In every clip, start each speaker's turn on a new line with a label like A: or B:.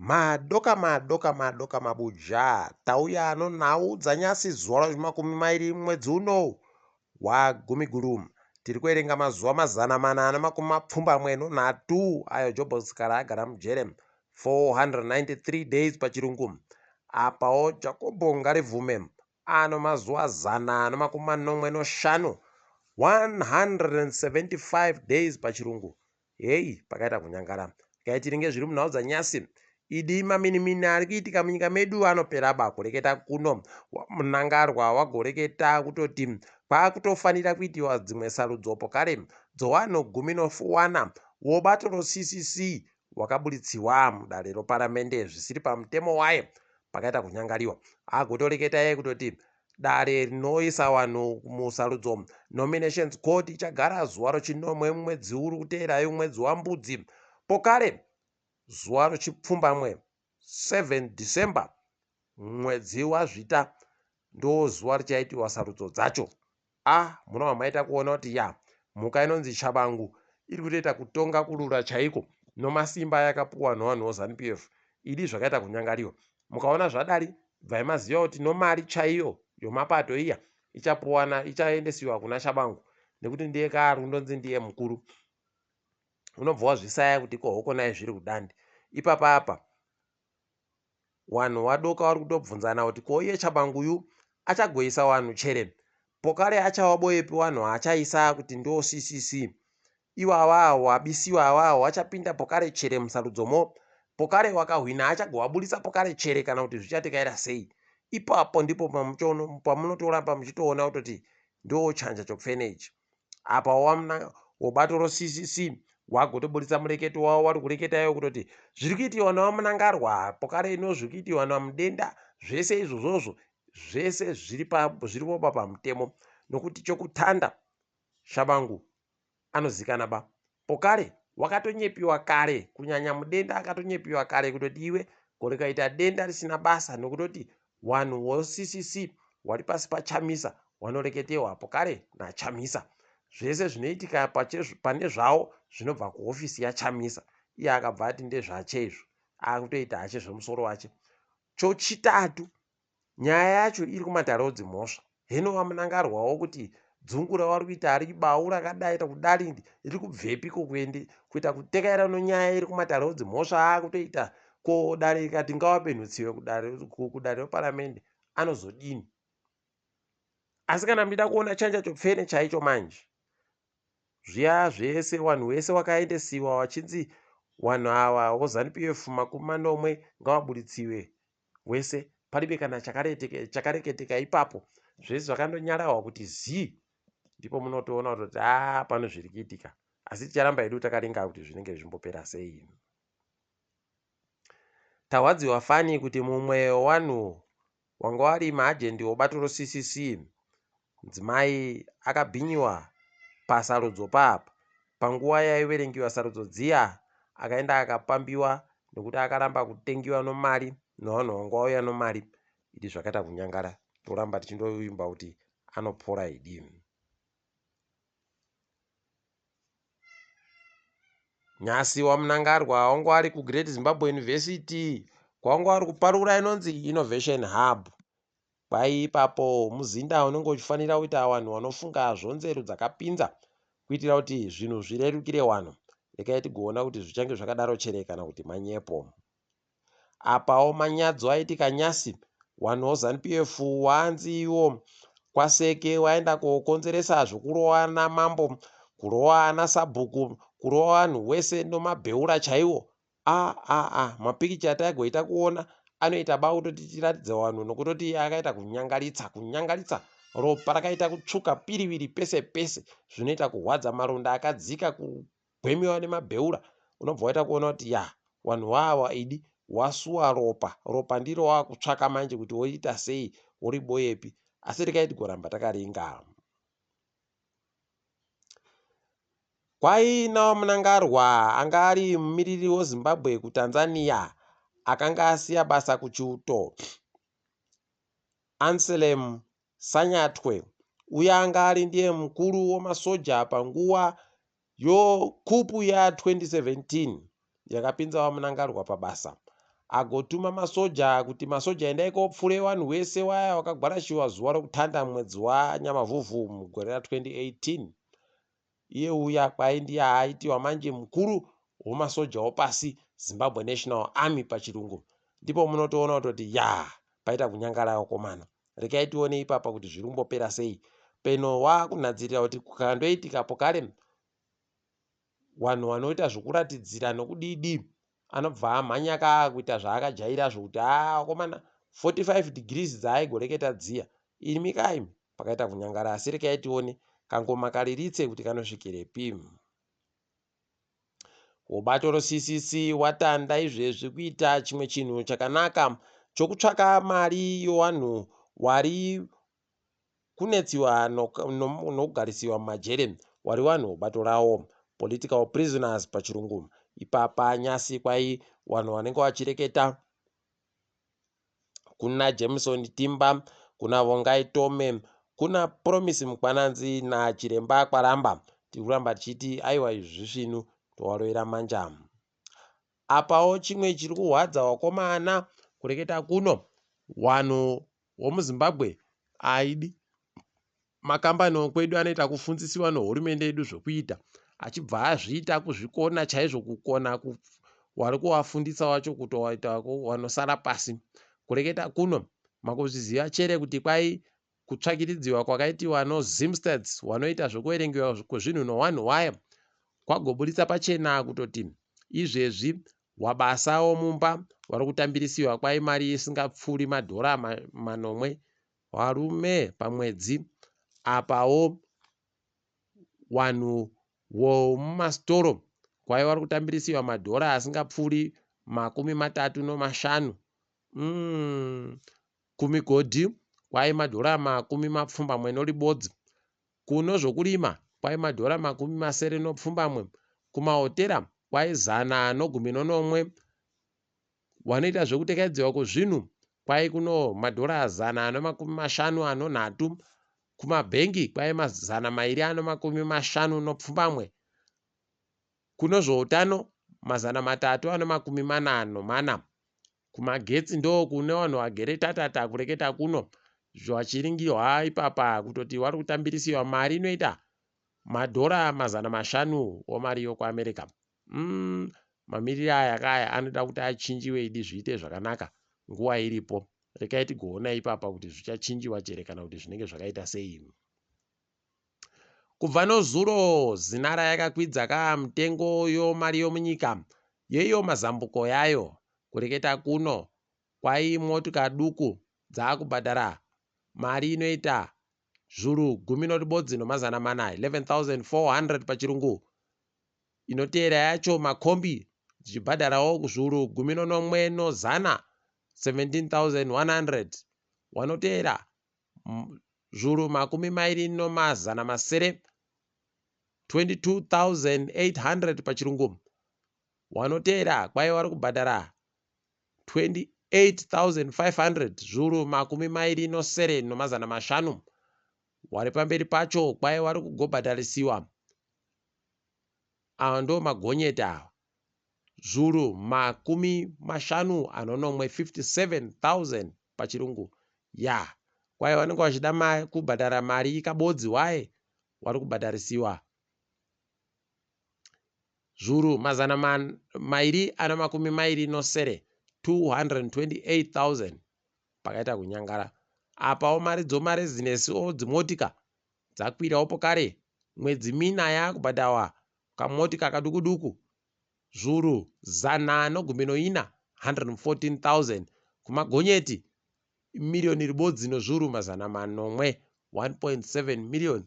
A: Madoka madoka madoka mabuja tauya nonhau dzanyasi zuva razvimakumi mairi mwedzi uno waGumiguru. Tiri kuverenga mazuva 483 ayo Jobho Sikhala agara mujere 493 days pachirungu. Apawo Jakobho Ngarivhume ano mazuva 175 175 days pachirungu. Heyi pakaita kunyangara. Regai tiringe zviri munhau dzanyasi. Idi maminimini ari kuitika munyika medu anopera ba kureketa kuno. Mnangarwa wagoreketa kutoti kwakutofanira kuitiwa dzimwe sarudzo pokare dzowanhu gumi nowana wobato roCCC wakaburitsiwa mudare roparamende zvisiri pamutemo waye pakaita kunyangariwa. Agotoreketa iye kutoti Dare rinoisa vanhu musarudzo, Nominations Court, ichagara zuva rochinomwe mumwedzi uri kuteerayo mwedzi waMbudzi. Pokare, zuva rochipfumbamwe, 7 December, mwedzi waZvita, ndozuva richaitiwa sarudzo dzacho. Ah, munobva maita kuona kuti ya, mhuka inonzi Tshabangu iri kutoita kutonga kurura chaiko nomasimba ayakapuwa novanhu voZanu PF. Idi zvakaita kunyangariwa. Mukaona zvadari, bvai maziva kuti nomari chaiyo yomapato iya ichapuwana ichaendesiwa kuna Tshabangu nekuti ndiye kaari kundonzi ndiye mukuru. Unobva wazvisaya kuti ko hokonai zviri kudandi. Ipapa apa Wanhu wadoka wari kutobvunzana kuti ko iye Tshabangu yu achagoisa wanhu chere pokare achawaboyepi wanhu waachaisa kuti ndo CCC iwawa wabisiwa awawo wachapinda pokare chere musarudzo mo pokare wakahwina achagowaburitsa pokare chere kana kuti zvichatekaira sei ipapo ndipo pamunotoramba muchitoona kutoti ndo chanja chopfene ichi apa wamuna wobato roCCC wagotoburitsa mureketo wavo wari kureketa iwo kutoti zviri kuitiwa naVaMnangagwa pokare ino zviri kuitiwa naMudenda zvese izvozvozvo zvese zviri zviripoba pamutemo nokuti chokutanda Shabangu anozikana ba pokare wakatonyepiwa kare kunyanya Mudenda akatonyepiwa kare kutoti iwe ko rikaita denda risina basa nokutoti Wanhu woCCC wari pasi paChamisa wanoreketewa apo kare naChamisa. Zvese zvinoitika pane zvawo zvinobva kuhofisi yaChamisa. Iye akabva ati ndezvache izvo. Akutoita hache zvemusoro wache. Chochitatu, nyaya yacho iri kumatare odzimhosva. Heno vaMnangarwawo kuti dzungu ravari kuita ari bau rakadai kudari riri kubvepi ko kuende kuita kutekaira nonyaya iri kumatare odzimhosva akutoita ko dare rikati ngawapenhutsiwe kudare kudare reparamende anozodini asi kana muchida kuona chanja chopfene chaicho manje zviya zvese vanhu vese wakaendesiwa vachinzi vanhu ava voZanu PF 70 ngavaburitsiwe wese palibe kana chakareketeka ipapo zvese zvakandonyarahwa kuti zii ndipo munotoona kutoti haa pano zviri kuitika asi ticharamba hedu takaringa kuti zvinenge zvimbopera sei tahwadziwa fani kuti mumwe wanhu wanga wari maajendi obato roCCC mudzimai akabhinyiwa pasarudzo paapa panguva yaiverengiwa sarudzo dziya akaenda akapambiwa nekuti akaramba kutengiwa nomari nevanhu vanga vauya nomari idi zvakaita kunyangara toramba tichindovimba kuti anopora idi. Nyasi waMnangarwa wanga ari kuGreat Zimbabwe University kwawanga wari kuparura inonzi Innovation Hub. Kwai ipapo muzinda unenge uchifanira kuita vanhu vanofunga zvonzeru dzakapinza kuitira kuti zvinhu zvirerukire vanhu. Regai tigoona kuti zvichange zvakadaro chere kana kuti manyepo. Apawo manyadzo aitika nyasi wanhu woZanu PF waanzi iwo kwaSeke waenda kokonzeresa zvokurowa namambo, kurowa ana sabhuku, kurowa vanhu wese nomabheura chaiwo. A a a mapikicha ataigoita kuona anoita ba kutoti tiratidze vanhu nokutoti akaita kunyangaritsa kunyangaritsa ropa rakaita kutsvuka piriviri pese pese zvinoita kuhwadza maronda akadzika kugwemiwa nemabheura unobva waita kuona kuti ya vanhu wawa idi wasuwa ropa ropa ndiro wakutsvaka manje kuti woita sei woriboyepi asi regai tigoramba takaringa. Kwai naVaMnangarwa anga ari mumiriri weZimbabwe kuTanzania akanga asiya basa kuchiuto, Anselem Sanyatwe, uye anga ari ndiye mukuru wemasoja panguva yokupu ya 2017 yakapinza VaMnangarwa pabasa, Agotuma masoja kuti masoja endai kopfure vanhu wese waya wakagwarashiwa zuva rokutanda mwedzi waNyamavhuvhu mugore ra 2018. Iye uya kwai ndiye aitiwa manje mukuru wemasoja opasi, Zimbabwe National Army pachirungu. Ndipo munotoona kutoti yaa paita kunyangara vakomana. Regai tione ipapa kuti zviri kumbopera sei. Peno wakunhadzirira kuti kukandoitika pokare vanhu vanoita zvokuratidzira nokudii anobva amhanya ka kuita zvaakajaira zvokuti haa vakomana 45 degrees dzaaigoreketa dziya imi kaimi pakaita kunyangara asi rekai tione kangoma kariritse kuti kanosvikirepi. Ubato roCCC watanda izvezvi kuita chimwe chinhu chakanaka chokutsvaka mari yowanhu wari kunetsiwa nokugarisiwa mumajere wari wanhu bato rawo, political prisoners pachirungu. Ipapa nyasi kwai wanhu wanenge wachireketa kuna Jameson Timba, kuna Vongai Tome, kuna Promise Mukwananzi naChiremba Kwaramba. Tiri kuramba tichiti aiwa izvi zvisvinu towaroera manja. Apawo chimwe chiri kuhwadza wakomana kureketa kuno wanhu womuZimbabwe aidi makambani okwedu anoita kufundzisiwa nehurumende yedu zvokuita achibva azviita kuzvikona chaizvo kukona wari kuwafundisa wacho kutowaita wanosara pasi. Kureketa kuno makuzviziva chere kuti kwai kutsvakiridziwa kwakaitiwa noZimstats wanoita zvokuverengewa kwezvinhu nowanhu waya kwagoburitsa pachena kutoti izvezvi wabasa womumba wari kutambirisiwa kwai mari isingapfuuri madhora manomwe warume pamwedzi apawo wanhu womumasitoro kwai wari kutambirisiwa madhora asingapfuuri 35. Kumigodhi kwai madhora 81, kuno zvokurima kwai madhora 78, kumahotera kwai 117, wanoita zvekutekaidziwa kwezvinhu kwai kuno madhora 153, kumabhengi kwai 257, Kuno zvoutano 344. Kumagetsi ndokune vanhu vagere tatata kureketa kuno zvachiringirwa ipapa kutoti vari kutambirisiwa mari inoita madhora 500 omari yokuAmerica. Umm mamiriro aya kaya anoda kuti achinjiwe idi zviite zvakanaka nguva iripo. Rekai tigoona ipapa kuti zvichachinjiwa chere kana kuti zvinenge zvakaita sei. Kubva nozuro Zinara yakakwidza ka mitengo yomari yomunyika yeiyo mazambuko yayo. Kureketa kuno kwai motika duku dzaakubhadhara mari inoita zvuru 14,400, 11,400 pachirungu. Inoteera yacho makombi dzichibhadharawo zvuru 11,100, 17,100. Wanoteera zvuru 27, 22,800 pachirungu. Wanoteera kwai wari kubhadhara 28,500, zvuru 26,500. Wari pamberi pacho kwai wari kugobhadharisiwa, ava ndo magonyeti ava, zvuru 57, 57,000 pachirungu. Ya kwai vanenge vachida kubhadhara mari kabodzi waye wari kubhadharisiwa zvuru 227, 228,000. Pakaita kunyangara apawo mari dzomarezinesi odzimotika dzakwirawo pokare mwedzi mina yaakubhadhawa kamotika kaduku-duku zvuru 114, 114,000. Kumagonyeti miriyoni ribodzi nozvuru 700, 1.7 million.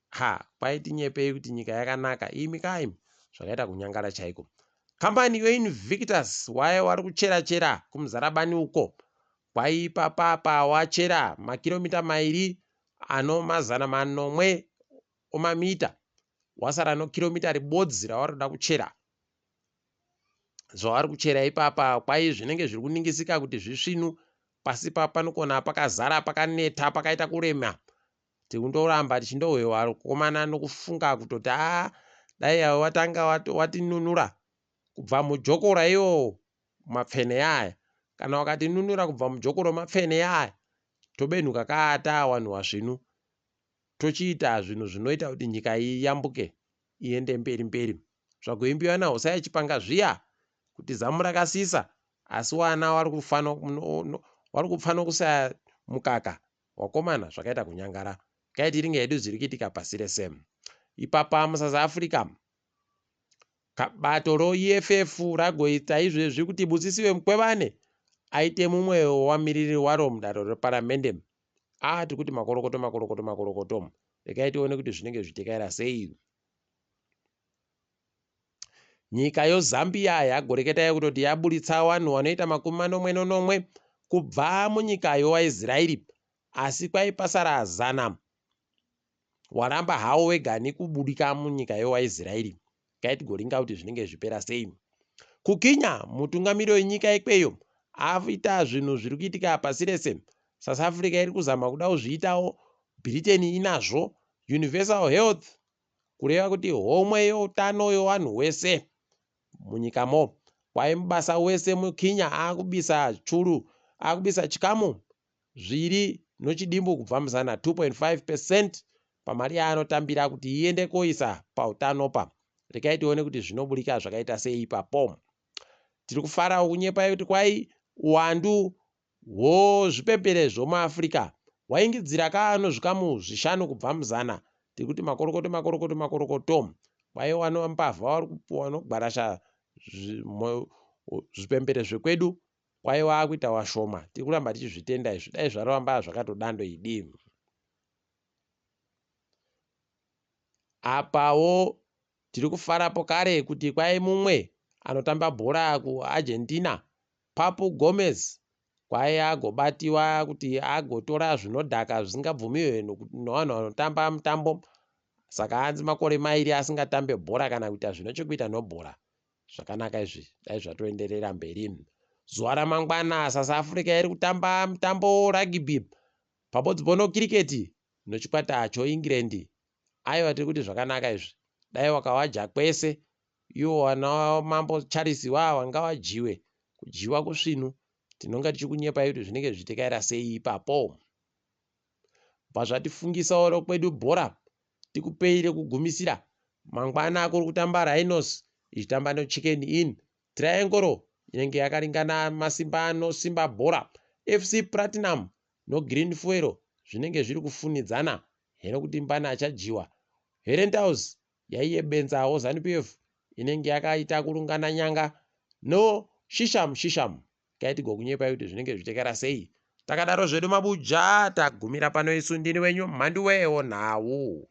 A: Ha, kwaitinyepei kuti nyika yakanaka imi kaimi, zvakaita kunyangara chaiko. Kambani yoInvictus waye wari kuchera chera kuMuzarabani uko kwaipapapa wachera makiromita mairi ano 700 omamita wasara nokiromita ribodzi ravari kuda kuchera. Zvavari kuchera ipapa kwai zvinenge zviri kuningisika kuti zvisvinu pasi pa panokona pakazara pakaneta pakaita kurema. Tikundoramba tichindohwewa komana nokufunga kutoti aa dai watanga watinunura kubva mujokora iwo mapfene aya. Kana wakatinunura kubva mujoko romapfene aya, tobenhuka kaa wanhu wasvinu, tochiita zvinhu zvinoita kuti nyika iyambuke iende mberi mberi. Zvagoimbiwa naHosea Chipanga zviya kuti zamu rakasisa asi wana wari kupfa nokusaya mukaka. Wakomana zvakaita kunyangara. Kai tiringe hedu zviri kuitika pasi rese. Ipapa muSouth Africa bato roEFF ragoita izvezvi kuti Busisiwe Mkhwebane aite mumwe wamiriri waro mudare reparamende. Ah, tiri kuti makorokoto makorokoto makorokoto. Regai tione kuti zvinenge zvichitekaira sei. Nyika yoZambia yagoreketa kutoti yaburitsa vanhu vanoita 77 kubva munyika yowaIsraeri asi kwai pasara zana waramba hawo wega nekubudika munyika yowaIsraeri. Kai tigoringa kuti zvinenge zvipera sei. KuKenya mutungamiri wenyika ikweyo aita zvinhu zviri kuitika pasi rese. South Africa iri kuzama kuda kuzviitawo, Britain inazvo Universal Health kureva kuti homwe youtano yowanhu wese munyikamo. Kwai mubasa wese muKenya akubisa churu akubisa chikamu zviri nochidimbu kubva muzana 2.5 percent pamari yaanotambira kuti iende koisa pautano pa. Regai tione kuti zvinoburika zvakaita sei ipapo. Tiri kufarawo kunyepa kuti kwai uwandu hwozvipembere zvomuAfrica hwaingidzira kaano zvikamu zvishanu kubva muzana. Tiri kuti makorokoto makorokoto makorokoto. Kwai wano mbavha wari kupuwa nogwarasha zvipembere zvekwedu kwai waakuita washoma. Tiri kuramba tichizvitenda izvi. Dai zvaramba zvakatodando idi. Apawo tiri kufarapo kare kuti kwai mumwe anotamba bhora kuArgentina Papu Gomez kwai agobatiwa kuti agotora zvinodhaka zvisingabvumiwe nevanhu vanotamba mutambo saka anzi makore mairi asingatambe bhora kana kuita zvine chekuita nobhora. Zvakanaka izvi dai zvatoenderera mberi. Zuva ramangwana South Africa iri kutamba mutambo rugby pabodzibo nocricket nochikwata choEngland. Aiwa tiri kuti zvakanaka izvi dai wakawadya kwese iwo wana mambo Charles iwawa ngawadyiwe kudyiwa kusvinu tinonga tichikunyepai kuti zvinenge zvichitekaira sei ipapo. Bva zvatifungisawo rokwedu bhora tikupei rekugumisira mangwana kuri kutamba Rhinos ichitamba neChicken Inn. Triangle inenge yakaringana masimba noSimba Bhora. FC Platinum noGreen Fuel zvinenge zviri kufunidzana heno kuti mbani achadyiwa. Herentals yaiye benzawo Zanu PF inenge yakaita kurungana nyanga no shisham shisham. Kai tigokunyepai kuti zvinenge zvichitekera sei. Takadaro zvedu mabuja tagumira pano isu ndini wenyu Mhanduwe wonhau.